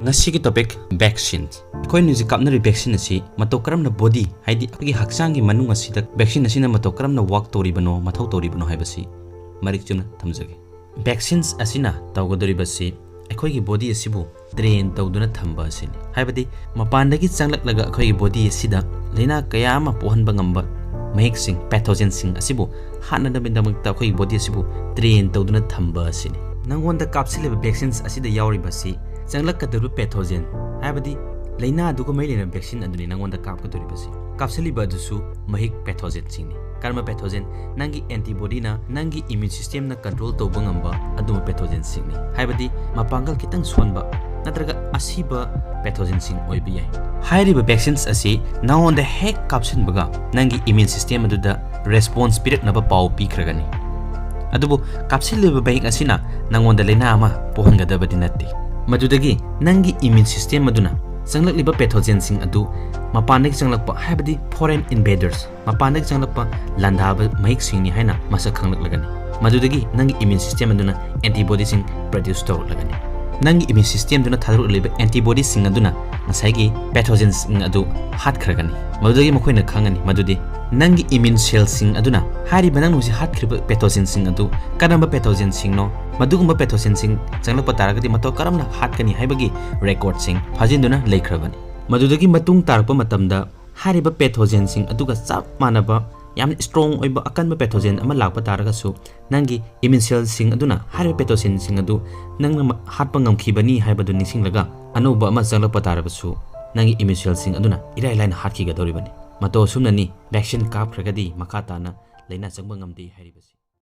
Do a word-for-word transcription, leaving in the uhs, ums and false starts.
ꯉꯁꯤꯒꯤ topic, vaccine꯫ ꯑꯩꯈꯣꯏꯅ ꯍꯧꯖꯤꯛ ꯀꯥꯞꯅꯔꯤꯕ vaccine ꯑꯁꯤ ꯃꯇꯧ ꯀꯔꯝꯅ body, ꯍꯥꯏꯗꯤ ꯑꯩꯈꯣꯏꯒꯤ ꯍꯛꯆꯥꯡꯒꯤ ꯃꯅꯨꯡ ꯑꯁꯤꯗ vaccine ꯑꯁꯤꯅ ꯃꯇꯧ ꯀꯔꯝꯅ work ꯇꯧꯔꯤꯕꯅꯣ, ꯃꯊꯧ ꯇꯧꯔꯤꯕꯅꯣ ꯍꯥꯏꯕꯁꯤ ꯃꯔꯤꯛ ꯆꯨꯝꯅ ꯊꯝꯖꯒꯦ꯫ Vaccines ꯑꯁꯤꯅ ꯇꯧꯒꯗꯧꯔꯤꯕꯁꯤ ꯑꯩꯈꯣꯏꯒꯤ body ꯑꯁꯤꯕꯨ train ꯇꯧꯗꯨꯅ ꯊꯝꯕ ꯑꯁꯤꯅꯤ꯫ ꯍꯥꯏꯕꯗꯤ ꯃꯄꯥꯟꯗꯒꯤ ꯆꯪꯂꯛꯂꯒ ꯑꯩꯈꯣꯏꯒꯤ body ꯑꯁꯤꯗ ꯂꯥꯏꯅꯥ ꯀꯌꯥ ꯑꯃ ꯄꯣꯛꯍꯟꯕ ꯉꯝꯕ ꯃꯍꯤꯛꯁꯤꯡ, pathogenꯁꯤꯡ ꯑꯁꯤꯕꯨ ꯍꯥꯠꯅꯅꯕꯒꯤꯗꯃꯛꯇ ꯑꯩꯈꯣꯏꯒꯤ body ꯑꯁꯤꯕꯨ train ꯇꯧꯗꯨꯅ ꯊꯝꯕ ꯑꯁꯤꯅꯤ꯫ ꯅꯪꯉꯣꯟꯗ ꯀꯥꯞꯁꯤꯜꯂꯤꯕ vaccines ꯑꯁꯤꯗ ꯌꯥꯎꯔꯤꯕꯁꯤ ꯆꯪꯂꯛꯀꯗꯧꯔꯤꯕ pathogen, ꯍꯥꯏꯕꯗꯤ ꯂꯥꯏꯅꯥꯗꯨꯒ ꯃꯔꯤ ꯂꯩꯅꯕ vaccine ꯑꯗꯨꯅꯤ ꯅꯪꯉꯣꯟꯗ ꯀꯥꯞꯀꯗꯧꯔꯤꯕꯁꯤ꯫ ꯀꯥꯞꯁꯤꯜꯂꯤꯕ ꯑꯗꯨꯁꯨ ꯃꯍꯤꯛ pathogenꯁꯤꯡꯅꯤ꯫ ꯀꯔꯝꯕ pathogen? ꯅꯪꯒꯤ antibodyꯅ ꯅꯪꯒꯤ immune systemꯅ control ꯇꯧꯕ ꯉꯝꯕ ꯑꯗꯨꯝꯕ pathogenꯁꯤꯡꯅꯤ꯫ ꯍꯥꯏꯕꯗꯤ ꯃꯄꯥꯡꯒꯜ ꯈꯤꯇꯪ ꯁꯣꯟꯕ ꯅꯠꯇ꯭ꯔꯒ ꯑꯁꯤꯕ pathogenꯁꯤꯡ ꯑꯣꯏꯕ ꯌꯥꯏ꯫ ꯍꯥꯏꯔꯤꯕ vaccines ꯑꯁꯤ ꯅꯉꯣꯟꯗ ꯍꯦꯛ ꯀꯥꯞꯁꯤꯟꯕꯒ ꯅꯪꯒꯤ immune system ꯑꯗꯨꯗ response ꯄꯤꯔꯛꯅꯕ ꯄꯥꯎ ꯄꯤꯈ꯭ꯔꯒꯅꯤ꯫ ꯑꯗꯨꯕꯨ ꯀꯥꯞꯁꯤꯜꯂꯤꯕ ꯃꯍꯤꯛ ꯑꯁꯤꯅ ꯅꯉꯣꯟꯗ ꯂꯥꯏꯅꯥ ꯑꯃ ꯄꯣꯛꯍꯟꯒꯗꯕꯗꯤ ꯅꯠꯇꯦ꯫ ꯃꯗꯨꯗꯒꯤ ꯅꯪꯒꯤ immune system ꯑꯗꯨꯅ ꯆꯪꯂꯛꯂꯤꯕ pathogenꯁꯤꯡ ꯑꯗꯨ ꯃꯄꯥꯟꯗꯒꯤ ꯆꯪꯂꯛꯄ, ꯍꯥꯏꯕꯗꯤ foreign invaders, ꯃꯄꯥꯟꯗꯒꯤ ꯆꯪꯂꯛꯄ ꯂꯥꯟꯗꯥꯕ ꯃꯍꯤꯛꯁꯤꯡꯅꯤ ꯍꯥꯏꯅ ꯃꯁꯛ ꯈꯪꯂꯛꯂꯒꯅꯤ꯫ ꯃꯗꯨꯗꯒꯤ ꯅꯪꯒꯤ immune system ꯑꯗꯨꯅ antibodyꯁꯤꯡ produce ꯇꯧꯔꯛꯂꯒꯅꯤ꯫ ꯅꯪꯒꯤ immune systemꯗꯨꯅ ꯊꯥꯗꯣꯔꯛꯂꯤꯕ antibodyꯁꯤꯡ ꯑꯗꯨꯅ ꯉꯁꯥꯏꯒꯤ pathogenꯁꯤꯡ ꯑꯗꯨ ꯍꯥꯠꯈ꯭ꯔꯒꯅꯤ꯫ ꯃꯗꯨꯗꯒꯤ ꯃꯈꯣꯏꯅ ꯈꯪꯒꯅꯤ ꯃꯗꯨꯗꯤ ꯅꯪꯒꯤ immune cellꯁꯤꯡ ꯑꯗꯨꯅ ꯍꯥꯏꯔꯤꯕ ꯅꯪꯅ ꯍꯧꯖꯤꯛ ꯍꯥꯠꯈ꯭ꯔꯤꯕ pathogenꯁꯤꯡ ꯑꯗꯨ ꯀꯔꯝꯕ pathogenꯁꯤꯡꯅꯣ, ꯃꯗꯨꯒꯨꯝꯕ pathogenꯁꯤꯡ ꯆꯪꯂꯛꯄ ꯇꯥꯔꯒꯗꯤ ꯃꯇꯧ ꯀꯔꯝꯅ ꯍꯥꯠꯀꯅꯤ ꯍꯥꯏꯕꯒꯤ recordꯁꯤꯡ ꯐꯥꯖꯤꯟꯗꯨꯅ ꯂꯩꯈ꯭ꯔꯕꯅꯤ꯫ ꯃꯗꯨꯗꯒꯤ ꯃꯇꯨꯡ ꯇꯥꯔꯛꯄ ꯃꯇꯝꯗ ꯍꯥꯏꯔꯤꯕ pathogenꯁꯤꯡ ꯑꯗꯨꯒ ꯆꯞ ꯃꯥꯟꯅꯕ ꯌꯥꯝꯅ strong ꯑꯣꯏꯕ ꯑꯀꯟꯕ pathogen ꯑꯃ ꯂꯥꯛꯄ ꯇꯥꯔꯒꯁꯨ ꯅꯪꯒꯤ immune cellꯁꯤꯡ ꯑꯗꯨꯅ ꯍꯥꯏꯔꯤꯕ pathogenꯁꯤꯡ ꯑꯗꯨ ꯅꯪꯅ ꯃ-, ꯍꯥꯠꯄ ꯉꯝꯈꯤꯕꯅꯤ ꯍꯥꯏꯕꯗꯨ ꯅꯤꯡꯁꯤꯡꯂꯒ ꯑꯅꯧꯕ ꯑꯃ ꯆꯪꯂꯛꯄ ꯇꯥꯔꯕꯁꯨ ꯅꯪꯒꯤ immune cellꯁꯤꯡ ꯑꯗꯨꯅ ꯏꯔꯥꯏ ꯂꯥꯏꯅ ꯍꯥꯠꯈꯤꯒꯗꯧꯔꯤꯕꯅꯤ꯫ ꯃꯇꯧ ꯑꯁꯨꯝꯅꯅꯤ vaccine ꯀꯥꯞꯈ꯭ꯔꯒꯗꯤ ꯃꯈꯥ ꯇꯥꯅ ꯂꯥꯏꯅꯥ ꯆꯪꯕ ꯉꯝꯗꯦ ꯍꯥꯏꯔꯤꯕꯁꯤ꯫